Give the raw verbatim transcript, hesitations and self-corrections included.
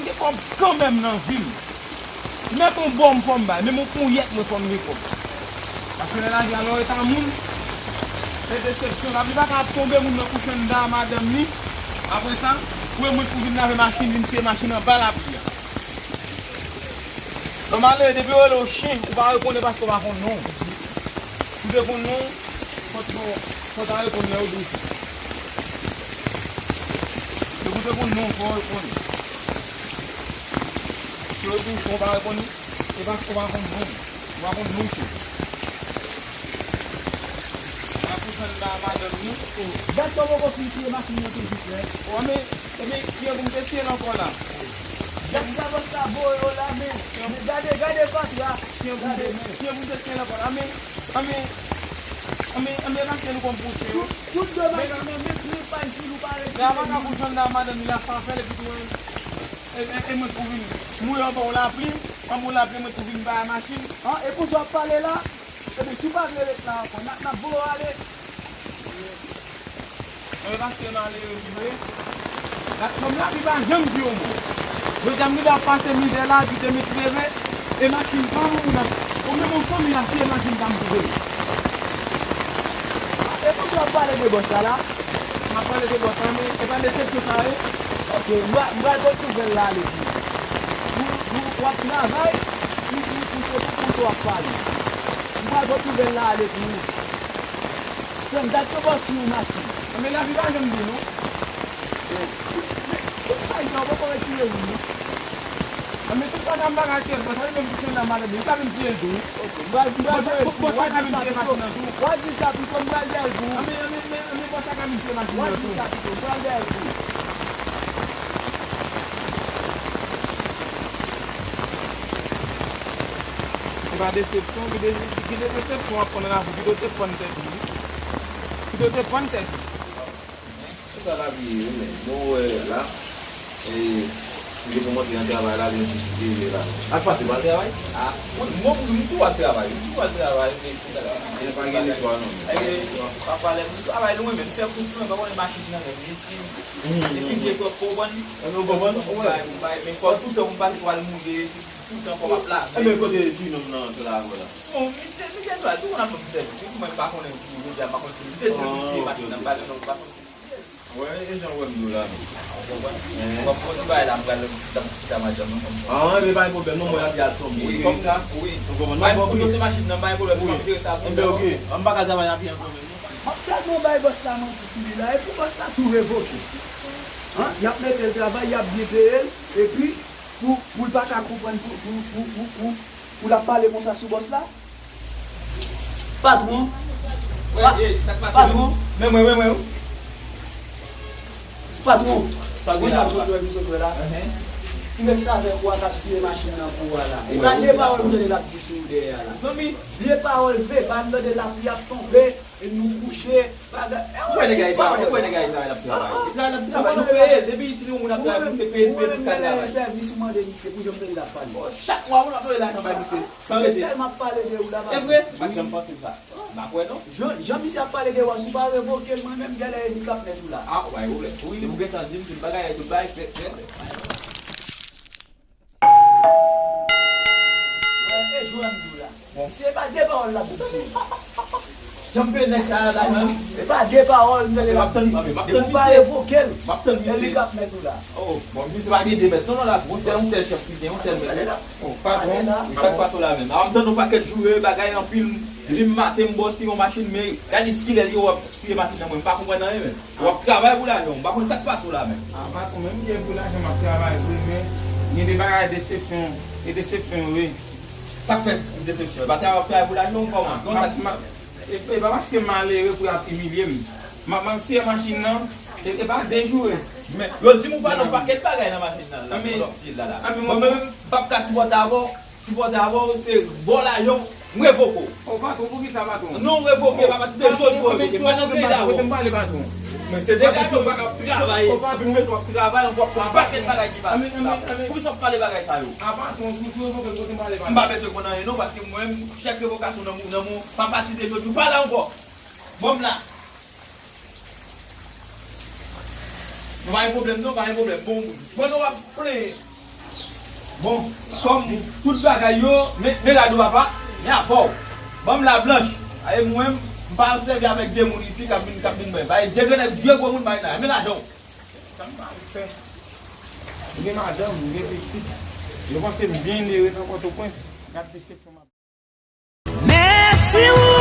Gen kòb kanmenm nan vi m. Menm yon bòm fò m bay, menm yon ponyèt mwen fò m gen kòb. Paske lè lavi a lè w ret a moun, se desepsyon. Lapli pa ka ap tonbe, moun nan kouche anndan a madanm li. Apre sa, pou e mwen pou vin lave machin, vin siye machin anba lapli a. Lè w malere, depi yo rele w chen, ou pa reponn e paske w pa konn non w. Si w te konn non w, fò w, fò w ta reponn lè yo di w chen. Depi w te konn non w, fò w reponn. Si yo di w chen, ou pa reponn, e paske w pa konn non w. Ou pa konn non w chen. N ap kouche anndan a madanm nou. Dat sa w poko fin siye machin nan toujou, frè. Ebyen, ebyen, kijan pou m te siye l ankò la? Gad sa bòs la voye yo la, men, men gade, gade fatra. Kijan pou m te, kijan pou m te siye l ankò la? Anben, anben, anben, anben, paske nou konn pou chen yo. Tout, tout domaj nan men, men pay sou nou pa retire. Men avan ka pou jwenn nan madanm li la, sa fè l epi tou, e, e, e mwen pou vin mouye anba yon lapli, anba yon lapli, mwen pou vin bay machin. An, e konsa w ap pale la? Ebyen, si w pa vle ret la ankò, n ap, n ap voye w ale. Mwen paske malere m vre. Gad kòm lavi pa janm di yon mo. Jodi a m rive ap pase mizè la, di demen ti leve, e machin pa moun nan. Ou menm yon fanmi la, si e machin pa m pou peye. E konsa w ap pale de bòs la la? M ap pale de bòs la, men e pa desepsyon sa ye. Ok, m pral, m pral ba w tout nouvèl la ale pou ou. Ou, ou, w ap travay, ou, ou, ou se pou konsa w ap pale. M pral ba w tout nouvèl la ale pou ou. Frè m, gad yon bòs sou yon machin. Anben lavi pa janm di non. Tout bagay sa yo poko retire wi non. Anben tout bagay m pa ka retire bòs la, li menm ki fè nan madanm li, li ka vin siye l tou wi. Ok, m pral, m pral jere l pou ou. Bòs la ka vin siye machin nan tou. W a di sa pito, m pral jere l pou ou. Anben, anben, anben, anben bòs la ka vin siye machin nan tou. W a di sa pito, m pral jere l pou ou. Se pa desepsyon, ki de, ki de desepsyon w ap konn rakonte, pito te pann tèt ou wi. Pito te pann tèt ou. Se sa lavi ye wi, men. Bon, wè la, e, m te pou m antre nan travay la, li enstitye la. Ak pase pa travay? A, wi, mwen, mwen, m tou ap travay, m tou ap travay, men se sa lavi ye. E pa gen lespwa non, men. E, pa pale, m travay lwen, men m fè kous mwen, pa konnen machin nan, men, men si, epi se twòp, konprann? Ou konprann? Wi. Bay, bay, men fò toutan m pase pou al mouye, toutan fò m ap lave. Enben, kote ti nonm nan antre la avè w la? Bon, misye, misye travay, tou moun ap ban m sèvis. Epi mwen, m pa konnen pou jodi a, m pa konnen pou li. M te di l, misye, machin nan, m pa janm, m pa konnen pou li. Wè, e jan w wè m di w la, non. Ou konprann? Bon, bon, ti bagay la, m pral chita, m chita madanm nan, konn sa. A, men pa gen pwoblèm, non, mwen ap al tonbe. Wi, kòm sa, wi. Ou konprann? Bay m kou dosye machin nan, pa gen pwoblèm, m ap jere sa pou ou. Enben, ok. An, m pa ka travay a pye ankò menm, non. M ap tèlman bay bòs la manti sou li la, epi bòs la tou revoke. An, y ap mete l travay, y ap byen peye l, epi pou, pou l pa ka konprann, pou, pou, pou, pou, pou, pou l ap pale konsa sou bòs la. Patwon. Wè, pa-, e, sa k pase, patwon. Men mwen, men mwen. Patwon. Patwon, sa m sot wè, m sot wè la. Ti restavèk ou a k ap siye machin nan pou ou a la. E pa de pawòl m tande l ap di sou ou dèyè a la. Zanmi. Vye pawòl, vye bal, m tande lapli ap tonbe, e nou kouche, bagay. Ou kwè nèg la, ou kwè nèg la, l ap travay. L ap travay, nou peye l. Depi si yon moun ap travay, se peye l, peye l pou l ka travay. Sèvis ou mande misye, pou jan m tande l ap pale. Chak mwa, moun ap voye lajan bay misye. San rete. Tèlman ap pale de ou la, e vre? M pa t janm panse sa. M pa kwè non. Jan, jan misye ap pale de ou a, si w pa revoke l, mwen menm, genlè e li k ap mèt ou la. A, ou pa gen pwoblèm. Wi, depi w gentan di m, tout bagay, tout bagay klè, klè, klè. Wè, e jwè m di w la. Bon. Si e pa de pawòl l ap di sou ou. Jan m peye nèg sa a la, non? E pa de pawòl m tande l ap di. Depi w pa revoke l, e li k ap mèt ou la. Oh, bon, misye pa gen de mèt non, non, la. Yon sèl, yon sèl chèf ki gen, yon sèl mèt. Oh, patwon, sa k pase w la menm? A, m tande yon pakèt joure, bagay anpil. Depi maten m bò siye yon machin, men gade kilè li yo ap siye machin nan mwen. M pa konprann anyen menm. W ap travay pou lajan w. M pa konn sa k pase w la menm. A, patwon, menm gen pou lajan m ap travay vre, men gen de bagay desepsyon, e desepsyon yo ye. Sa k fè desepsyon? E pa travay w ap travay pou lajan w kòman? Kòman sa k fè? E, e pa paske m malere pou y ap imilye m. M ap, m ap siye machin nan, e, e pa de joure. Men, yo di m ou pa nan yon pakèt bagay nan machin nan la, pou w ap siye la la. Mwen menm, m p ap ka sipòte avè w, sipòte avè w, se ba w lajan w, m revoke w. O patwon, poukisa patwon? Non, revoke, papa, ti de jodi pou revoke. Pa nan peyi la, patwon. Kote m pale patwon? Men se degaje w pa ka ap travay, epi m mete w ap travay, ankò yon pakèt bagay ki pa. Poukisa w ap pale bagay sa yo? A patwon, si w revoke m, kote m pale patwon? M pa bezwen konn anyen non, paske mwen, chèk revokasyon nan men w, nan men w, papa, ti de jodi, ou pa la ankò. Bon, m la. Non, pa gen pwoblèm, non, pa gen pwoblèm. Bon, pandan w ap plenyen, Bon, kòm tout bagay yo, men, men rad ou papa, men afè w. Ban m la blanch. Aye mwen, m pa ap sèvi avèk de moun isi k ap vin, k ap vin mwen. Bay de grenn, de gwo moun bay la, men ladan w. Sa m pral fè? M gen madanm, m gen pitit. Yo panse m byen ere nan Pòtoprens. Gad desepsyon m ap. Men si w